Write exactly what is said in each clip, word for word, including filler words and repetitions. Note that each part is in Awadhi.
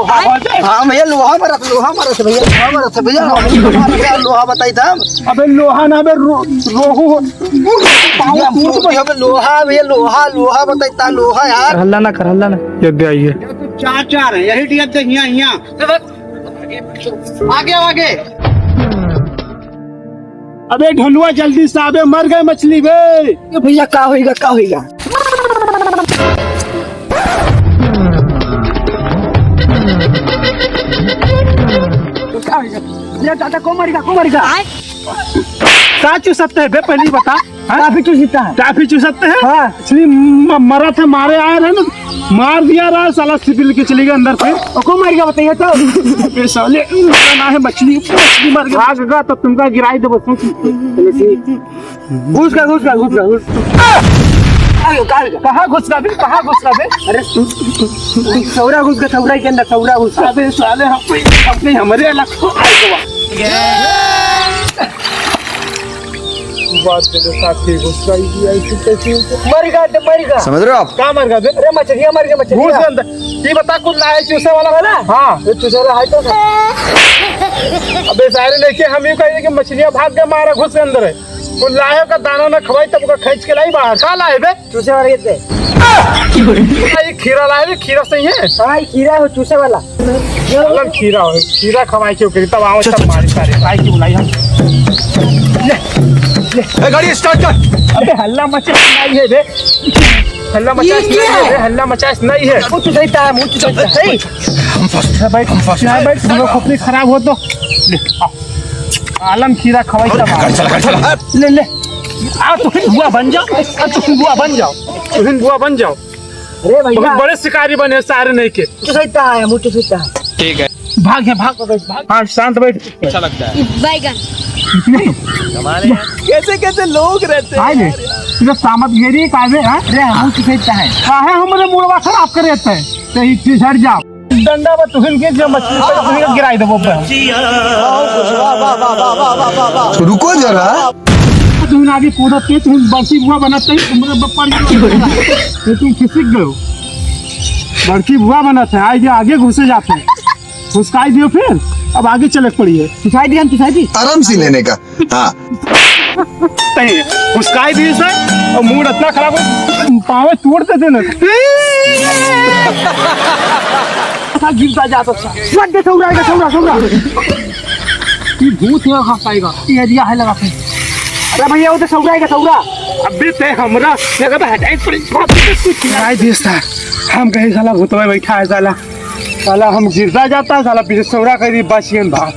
हाँ भैया, लोहा मारत, लोहा मारत भैया, लोहा मारत भैया, लोहा मारत, लोहा बताई था। अबे लोहा ना, अबे रो-, रोहू हो। भैया, लोहा भैया, लोहा, लोहा बताई था, लोहा यार। हल्ला ना कर, हल्ला ना। ये दे आई है। चार चार है, यही टिकट दे, हिया, हिया। आगे, आगे। अबे ढोलुआ, जल्दी से आबे, मर गए मछली बे। ए भैया, का होइगा, का होइगा? का होइगा? अरे दादा, को मरिगा, को मरिगा? का चूसत है बे, पहली बता। हाँ? टाफी चूसता है। टाफी चूसत है? हाँ। मछली म-, मरा था, मारे आए रहे ना, मार दिया रहा साला, सिपिल के चली गए अंदर से। ओको मार के बताइए तो। बे साले, ना है मछली, मछली मार के भाग गया तो तुमका गिराई देबो। चलो ठीक। घुस गया, घुस गया, घुस गया, घुस। आ गया, कहाँ गया? कहाँ घुस गया बे? कहाँ घुस गया बे? अरे, सौरा घुस गया, सौरा के अंदर, सौरा घुस गया। अबे साले, हम, हम, हमरे अलग। बात बोलो, काफी गुस्सा ही दिया, ऐसी तैसी। मर गया, तो मर गया। समझ रहे हो आप? का मर गया बे? अरे, मछलियाँ मर गया, मछलियाँ। घुस गया अंदर। ये बता, कुल लाए चूसे वाला वाला? हाँ। ये चूसे वाला है तो। अबे, सारे लेके हम यूं कहेंगे कि मछलियाँ भाग गए, मारा घुस के अंदर है। कुल लाए का दाना ना खवाई, तब का खींच के लाई बाहर। का लाए बे? चूसे वाला ये दे। आ, ये खीरा लाए बे, खीरा सही है? हाँ, ये खीरा है, चूसे वाला। अलग खीरा हो, खीरा खवाए क्यों करी? तब आओ, तब मारी सारे, काय क्यों लाई हम? ले, ले। ए, गाड़ी start कर। अबे हल्ला मचास नहीं है बे, हल्ला मचास नहीं है बे, हल्ला मचास नहीं है। मुँह चुसाइता है, मुँह चुसाइता है। हम फंस, हाँ, बैठ, हम फंस। यहाँ बैठ, तुम लोग खोपड़ी खराब हो तो। ले, आ। आलम खीरा खवाई तब आओ। चल, चल, चल। ले, ले। आ, तुहिन बुआ बन जाओ, आ, तुहिन बुआ बन जाओ, तुहिन बुआ बन जाओ। अरे भैया। बहुत बड़े शिकारी बने सारे नहीं के। चुसाइता है, मुँह चुसाइता है। ठीक है। भाग है, भाग, भाग। हाँ, शांत बैठ। अच्छा लगता है। बैगन। कैसे कैसे लोग रहते हैं यार। इधर सामत घेरी काहे, हाँ? अरे, हम किसे चाहे? काहे हमरे मूड़वा खराब करे रहते हैं? तो ही झड़ जाओ। डंडा बा तुहिन के, जो मछली पे तुहिन के गिराई देबो पे। रुको जरा। तुहिन आगे कूदत के, तुहिन बड़की बुआ बनत के, तुमरे बप्पा ये तुम खिसक गयो। बड़की बुआ बनत है, आगे, आगे घुसे जाते हैं। घुसकाई दियो फिर, अब आगे चले के पड़ी है। घुसकाई दिया, हम घुसकाई दी। आराम से लेने का। हाँ। नहीं, घुसकाई दी से, और मूड इतना खराब हो, पावे तोड़ देते ना। गिरता जाता था। मत दे, सौरा आएगा, सौरा, सौरा। ये भूत है, हंस आएगा। ये दिया है लगा के। अरे भैया, वो तो सौरा आएगा, सौरा। अबे ते हमरा, ये कहता हटाई पड़ी, छोड़ दे, कुछ नहीं। आई देश था, हम कहीं साला भूतवा बैठा है साला। साला हम गिरता जाता है, साला पीछे सौरा करी बचियन भाग।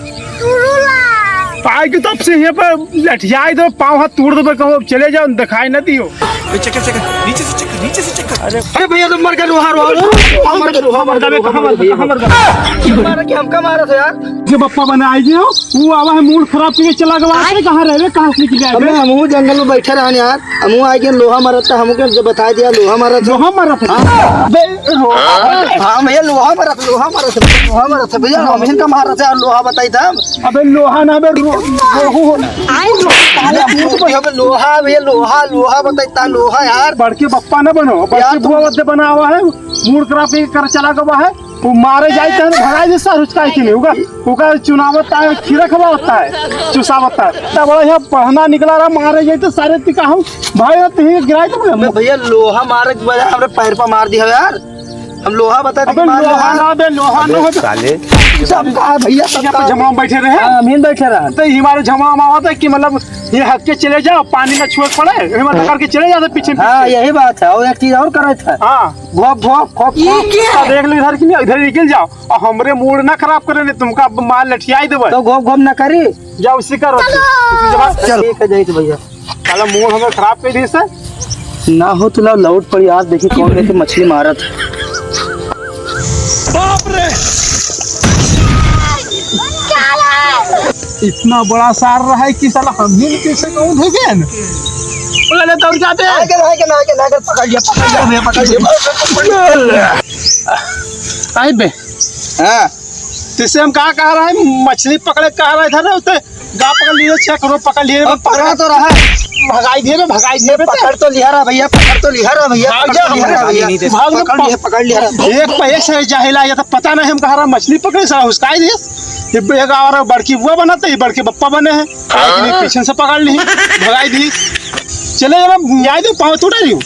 पाए के तब से यहाँ पर लठियाई दो, पाँव हाथ तोड़ दो, कहूँ अब चले जाओ, दिखाई न दियो। ए, चेक कर, चेक कर, नीचे से चेक कर, नीचे से चेक कर। अरे, अरे भैया, तो मर गए, लोहा, लोहा, लोहा, मर गए, लोहा, मर गए, लोहा, मर गए, कहाँ मर गए? मारा कि हमका मारा था यार। जो बप्पा बना आई हो, वो आवा है, मूड खराब करके चला गवा, आए? कहाँ रहे, कहाँ से निकल गया? अबे, हम वो जंगल में बैठे रहन यार, हम वो आए के लोहा मारत था, हमको जब बता दिया, लोहा मारत था। लोहा मारत था? हाँ। बे, हाँ, हाँ भैया, लोहा मारत, लोहा मारत, लोहा मारत भैया, हम इनका मारत है, लोहा बताई था हम। अबे लोहा ना बे, रो-, रोहू हो। अरे, अबे लोहा भैया, लोहा, लोहा बताई था, लोहा यार। बड़के बप्पा ना बनो, बड़के यार, तुम बुआ बदे बना हुआ है, मूड खराब करके कर चला गवा है। वो मारे जाए तो भगाए दे सर, उसका ही नहीं होगा। ओका चुनावत है, खीरा खवावत है, चुसावत है। तब यहाँ पढ़ना निकला रहा, मारे जाए तो सारे तिका हम भाई, तुही गिराए तो मैं। अबे भैया, लोहा मारे के बजाय हमरे पैर पर मार दिया यार। हम लोहा बता दे अबे मार लोहा रहा। ना बे, लोहा ना अबे हो। साले। सब कहा भैया, सब यहाँ पे कहा। जमा में बैठे रहे। हाँ, हम ही बैठे रहे। तो ये हमारे जमा में आवत है कि मतलब ये हट के चले जाओ, पानी ना छुए पड़े, हिम्मत करके चले जाते पीछे हाँ, पीछे। यही बात है। और एक चीज और करे था। हाँ। घोप, घोप, घोप, ये घोप। क्या है? अब एक इधर की नहीं, इधर निकल जाओ। और हमरे मूड ना खराब करे, नहीं तुमका अब मार लठियाई देबे। तो घोप, घोप ना करी। जाओ, उसी करो। चलो। चलो। ठीक है, जाइत भैया। साला मूड हमें खराब कर दी से। ना हो तो लाओ, लौट पड़ी, आज देखी कौन लेके मछली मारत है। बाप रे! इतना बड़ा सार रहा है कि साला हम ही पीछे कहूँ देखे न। बोला ले, दौड़ जाते हैं। आगे, आगे, आगे, आगे, पकड़ लिया, पकड़ लिया भैया, पकड़ लिया। आई बे। हाँ। तुझसे हम कहा, कहा रहा है, मछली पकड़े कहा रहा था ना, उससे गा पकड़ लिए, छह करोड़ पकड़ लिए, अब पकड़ा तो रहा है। भगाई दिए बे, भगाई दिए बे। पकड़ तो लिहा रहा भइया, पकड़ तो लिहा रहा भइया, भाग पकड़ जा, तो लिहा रहा भाग जा, भइया। भाग जा, पकड़ लिहा, पकड़ लिहा रहा। एक पे एक से जाहिल आया तो पता नहीं हम कहाँ रहा मछली पकड़े, साला हुस्काई दिए। ये एक आवारा बड़की बुआ बनत है, ये बड़के बप्पा बने हैं। एक ने पीछे से पकड़ ली, भगाई दी। चले जब जाए दो, पाँव टूटा रही हूँ।